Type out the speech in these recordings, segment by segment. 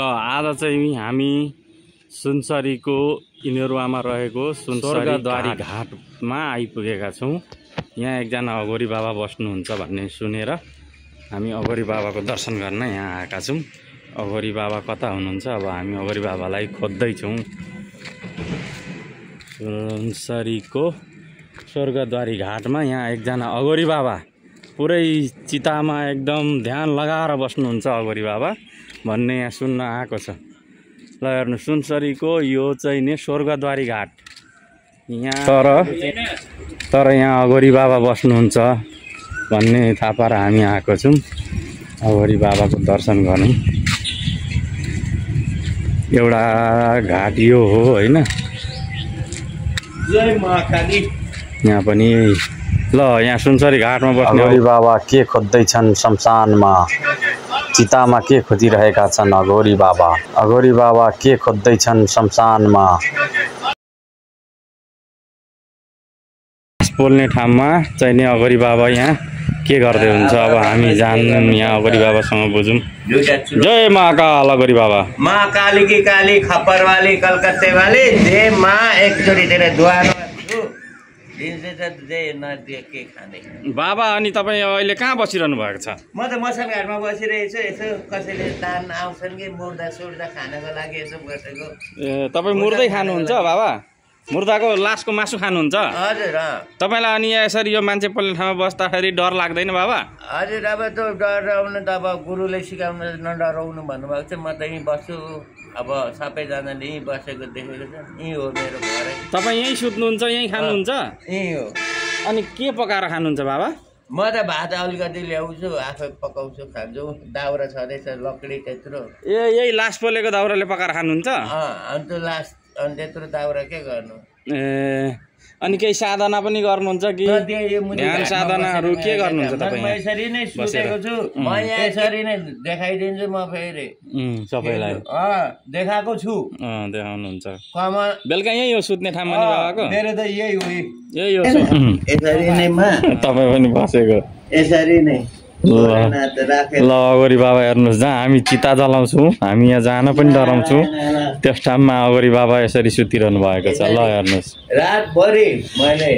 आज चाहिँ हामी सुनसरीको इनेरुवामा रहेको स्वर्गद्वारी घाटमा आइपुगेका छौँ। यहाँ एकजना अघोरी बाबा बस्नुहुन्छ भन्ने सुनेर हामी अघोरी बाबाको दर्शन गर्न यहाँ आएका छौँ। अघोरी बाबा कता हुनुहुन्छ अब हामी अघोरी बाबालाई खोज्दैछौँ। सुनसरीको स्वर्गद्वारी घाटमा यहाँ एकजना अघोरी बाबा पुरै चितामा एकदम ध्यान लगाएर बस्नुहुन्छ अघोरी बाबा भन्ने यहाँ सुन्न आएको छ। ल हेर्नु सुनसरीको यो चाहिँ नि स्वर्गद्वारी घाट यहाँ तर यहाँ अघोरी बाबा बस्नुहुन्छ भन्ने थाहा पाएर हामी आएको छौँ अघोरी बाबाको दर्शन गर्नु। एउटा घाट यो हो हैन। जय महाकाली। यहाँ पनि ल यहाँ सुनसरी घाटमा बस्ने अघोरी बाबा के खोज्दैछन् शमशानमा, चितामा के खोजिरहेका छन् अघोरी बाबा। अघोरी बाबा के खोज्दैछन् शमशानमा। बोल्ने ठाउँमा चाहिँ नि अघोरी बाबा यहाँ के गर्दै हुन्छ अब हामी जान्दैनौँ। यहाँ अघोरी बाबासँग बुझौँ। जय महाकाल अघोरी बाबा। महाकाली की काली खप्पर वाली कलकत्ते वाली जय माँ एकचोटि तेरे द्वार बाबा। अनि तपाईँ अहिले कहाँ बसिरहनु भएको छ? म त मसान घाटमा बसिरहेको छु। यसो कसैले दान आउँछन् कि मुर्दा सुर्दा खानको लागि यसो बसेको। ए तपाईँ मुर्दै खानुहुन्छ बाबा? मुर्दाको लासको मासु खानुहुन्छ? हजुर। तपाईँलाई अनि यसरी यो मान्छे पल्ने ठाउँमा बस्दाखेरि डर लाग्दैन बाबा? हजुर अब त डराउनु त अब गुरुले सिकाउनु नडराउनु भन्नुभएको छ। म त यहीँ बस्छु। अब सबैजनाले यहीँ बसेको देखेको छ। यहीँ हो मेरो घर। तपाईँ यहीँ सुत्नुहुन्छ यहीँ खानुहुन्छ? यहीँ हो। अनि के पकाएर खानुहुन्छ बाबा? म त भात अलिकति ल्याउँछु आफै पकाउँछु खान्छु। दाउरा छँदैछ लकडी त्यत्रो। ए यही लास पोलेको दाउराले पकाएर खानुहुन्छ? अन्त लास्ट अनि त्यत्रो दाउरा के गर्नु। ए अनि केही साधना पनि गर्नुहुन्छ कि ध्यान साधनाहरू के गर्नुहुन्छ तपाईँ? म यसरी नै सुतेको छु। म यहाँ यसरी नै देखाइदिन्छु म फेरि सबैलाई। देखाएको छु। देखाउनुहुन्छ। कमल बेलुका यही हो सुत्ने ठाउँ पनि बाबाको? मेरो त यही हो। यही हो। यसरी नै मा तपाईँ पनि बसेको यसरी नै। ल अघोरी बाबा हेर्नुहोस् जहाँ हामी चिता जलाउँछौँ हामी यहाँ जान पनि डराउँछौँ त्यस ठाउँमा अघोरी बाबा यसरी सुतिरहनु भएको छ। ल हेर्नुहोस् रातभरि मैले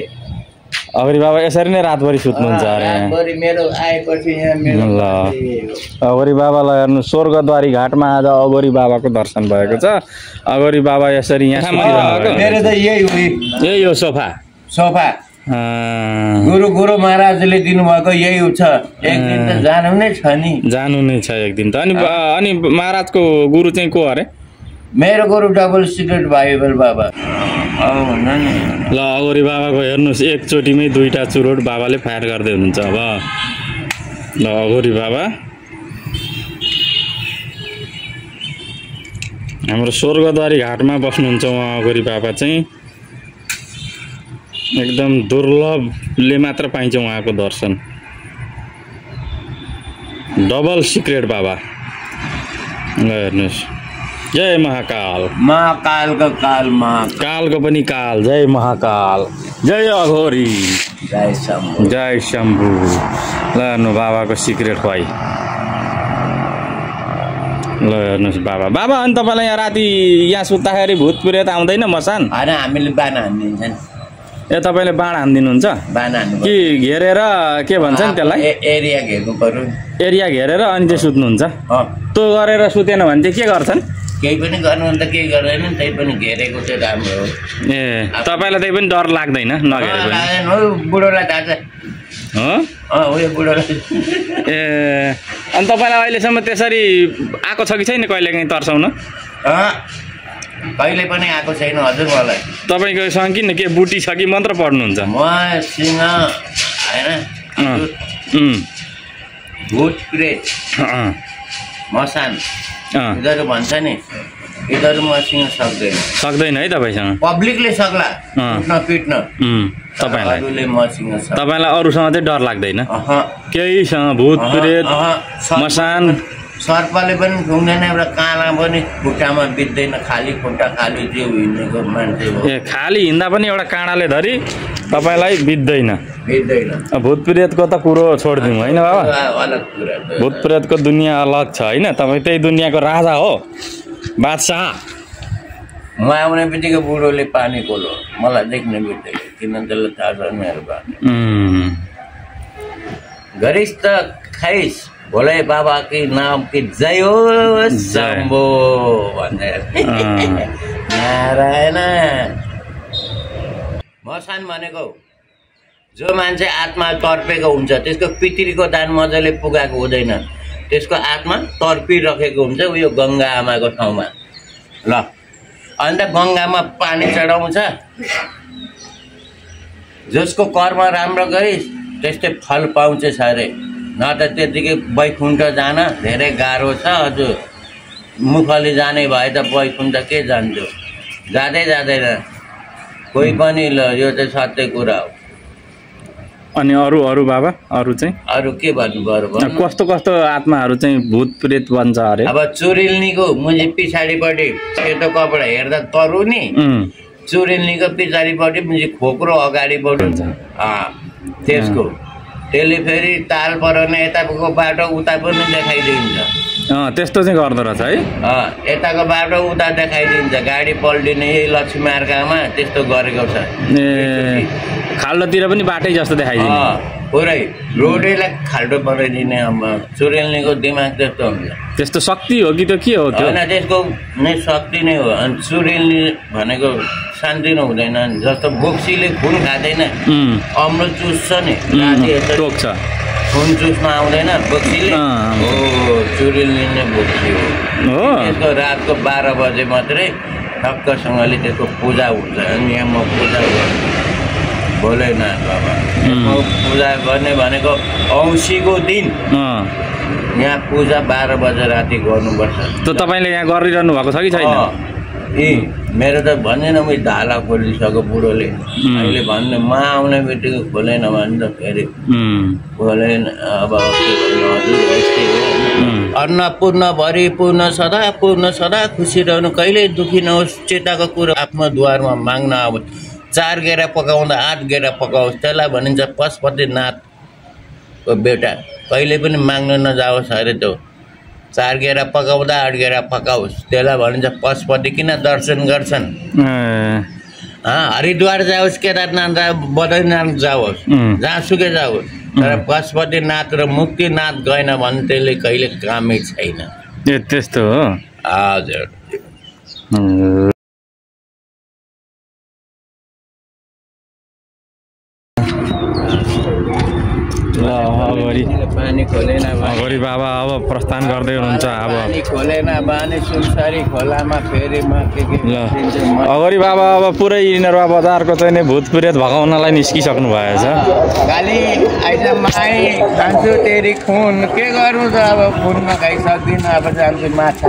अघोरी बाबा यसरी नै रातभरि सुत्नुहुन्छ अरे यहाँ। मेरो आएपछि यहाँ ल अघोरी बाबालाई हेर्नु स्वर्गद्वारी घाटमा आज अघोरी बाबाको दर्शन भएको छ। अघोरी बाबा यसरी यहाँ मेरो त यही हो। यही हो सोफा। सोफा गुरु महाराजले दिनुभएको यही छ। एक दिन त जानु नै छ नि। जानु नै छ एक दिन त। अनि महाराजको गुरु चाहिँ को अरे? मेरो गुरु डबल सिक्रेट बाइबल बाबा। ल अघोरी बाबाको हेर्नुहोस् एकचोटिमै 2टा चुरोट बाबाले फायर गर्दै हुनुहुन्छ। अब ल अघोरी बाबा हाम्रो स्वर्गद्वारी घाटमा बस्नुहुन्छ उहाँ अघोरी बाबा चाहिँ। एकदम दुर्लभले मात्र पाइन्छ उहाँको दर्शन। डबल सिक्रेट बाबा। ल हेर्नुहोस् जय महाकाल। महाकालको काल कालको पनि काल। जय महाकाल जय अघोरी जय शम्भु जय शम्भु। ल हेर्नु बाबाको सिक्रेट खुवाई। ल हेर्नुहोस् बाबा। बाबा अनि तपाईँलाई यहाँ राति यहाँ सुत्दाखेरि भूत प्रेत आउँदैन मसान? होइन हामीले बाना हानिदिन्छन्। ए तपाईँले बाण हानिदिनुहुन्छ? बाना हान्नु कि घेरेर के भन्छ नि त्यसलाई? एरिया घेर्नु पर्यो। एरिया घेरेर अनि चाहिँ सुत्नुहुन्छ? त्यो गरेर सुतेन भने चाहिँ के गर्छन्? केही पनि गर्नु भने त केही गर्दैन। त्यही पनि घेरेको चाहिँ राम्रो हो। ए तपाईँलाई त्यही पनि डर लाग्दैन नघेरेको? बुढोलाई थाहा छ हो उयो बुढोलाई। ए अनि तपाईँलाई अहिलेसम्म त्यसरी आएको छ कि छैन कहिलेकाहीँ तर्साउन? कहिले पनि आएको छैन हजुर मलाई। तपाईँको सँग किन के बुटी छ कि मन्त्र पढ्नुहुन्छ? मसँग होइन भूत प्रेत मसान यिनीहरू भन्छ नि यिनीहरू मसँग सक्दैन है तपाईँसँग? पब्लिकले सक्ला पिट्न तपाईँलाई मसँग। तपाईँलाई अरूसँग चाहिँ डर लाग्दैन? केहीसँग भूत प्रेत मसान सर्पले पनि ठुङ्दैन एउटा काँला पनि खुट्टामा बित्दैन खाली खुट्टा खाली जिउ हिँड्नेको मान्छे हो ए खाली हिँड्दा पनि एउटा काँडाले धरी तपाईलाई बित्दैन भूत प्रेतको त कुरो छोडिदिउँ होइन बाबा अलग कुरा भूत प्रेतको दुनियाँ अलग छ होइन तपाईँ त्यही दुनियाँको राजा हो बादशाह म आउने बित्तिकै बुढोले पानी खोलो मलाई देख्ने बित्तिकै किन त्यसलाई थाहा छ मेरो बानी गरिस् त खाइस् भोले बाबा की नाम की जय हो शम्भो भन्दै नारायण मसान भनेको जो मान्छे आत्मा तर्पेको हुन्छ त्यसको पितृको दान मजाले पुगाएको हुँदैन त्यसको आत्मा तर्पिरहेको हुन्छ उयो गङ्गा आमाको ठाउँमा ल अन्त गङ्गामा पानी चढाउँछ जसको कर्म राम्रो गरिस् त्यस्तै फल पाउँछ अरे न त त्यतिकै वैकुण्ठ जान धेरै गाह्रो छ हजुर मुखले जाने भए त वैकुण्ठ के जान्थ्यो जाँदैन कोही पनि ल यो चाहिँ सत्य कुरा हो अनि अरू बाबा अरू चाहिँ अरू के भन्नुभयो कस्तो आत्माहरू चाहिँ भूत प्रेत बन्छ अरे अब चुरिल्नीको मुजी पछाडिपट्टि सेतो कपडा हेर्दा तरुनी चुरिल्नीको पछाडिपट्टि मुजी खोक्रो अगाडिपट्टि हुन्छ त्यसको त्यसले फेरि ताल पराउने यताको बाटो उता पनि देखाइदिन्छ त्यस्तो चाहिँ गर्दो रहेछ है यताको बाटो उता देखाइदिन्छ गाडी पल्टिने यही लक्ष्मी मार्गमा त्यस्तो गरेको छ ए खाल्डोतिर पनि बाटै जस्तो देखाइदिन्छ पुरै रोडैलाई खाल्डो बनाइदिने चुरेल्नेको दिमाग त्यस्तो हुन्छ त्यस्तो शक्ति हो कि त के हो होइन त्यसको नै शक्ति नै हो अनि चुरेल्ने भनेको शान्ति नै हुँदैन जस्तो बोक्सीले खुन खाँदैन अमृत चुस्छ नि टोक्छ खुन चुस्न आउँदैन बोक्सीले हो चुरेल्ने नै बोक्सी हो त्यसको रातको 12 बजे मात्रै ठक्कसँगले त्यसको पूजा हुन्छ अनि यहाँ म पूजा गर्छु भोलेनाथ बाबा पूजा गर्ने भनेको औँसीको दिन यहाँ पूजा 12 बजे राति गर्नुपर्छ त तपाईले यहाँ गरिरहनु भएको छ कि छैन मेरो त भन्दैन म धाला खोलिसक्यो बुढोले अहिले भन्ने म आउने बित्तिकै खोलेन भने त फेरि खोलेन अब के भन्नु हजुर यस्तै हो अन्नपूर्ण भरिपूर्ण सदा खुसी रहनु कहिल्यै दुखी नहोस् चेताको कुरो आफ्नो द्वारमा माग्न आओस् 4 गेरा पकाउँदा 8 गेरा पकाओस् त्यसलाई भनिन्छ पशुपतिनाथको बेटा कहिले पनि माग्न नजाओस् अरे त्यो 4 गेरा पकाउँदा 8 गेरा पकाओस् त्यसलाई भनिन्छ पशुपति किन दर्शन गर्छन् हरिद्वार जाओस् केदारनाथ जाओस् बद्रीनाथ जाओस् जहाँसुकै जाओस् तर पशुपतिनाथ र मुक्तिनाथ गएन भने त्यसले कहिले कामै छैन त्यस्तो हो हजुर पानी खोलेन अगोरी बाबा अब प्रस्थान गर्दै हुनुहुन्छ अब पानी खोलेन बानी सुनसरी खोलामा फेरि म के अगोरी बाबा अब पुरै इनरवा बजारको चाहिँ भूत प्रेत भगाउनलाई निस्किसक्नु भएछ खाली आइज माई खान्छु तेरी खुन के गर्नु त अब खुनमा खाइसक्दिनँ अब जान्छु माछा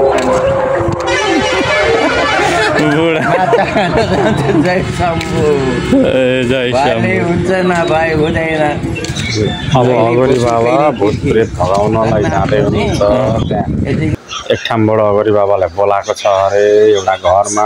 जय शम्भु जय शम्भु हुन्छ न भाइ हुँदैन अब अगोरी बाबा भूत प्रेत भगाउनलाई जाँदै हुनुहुन्छ एक ठाउँबाट अगोरी बाबालाई बोलाएको छ अरे एउटा घरमा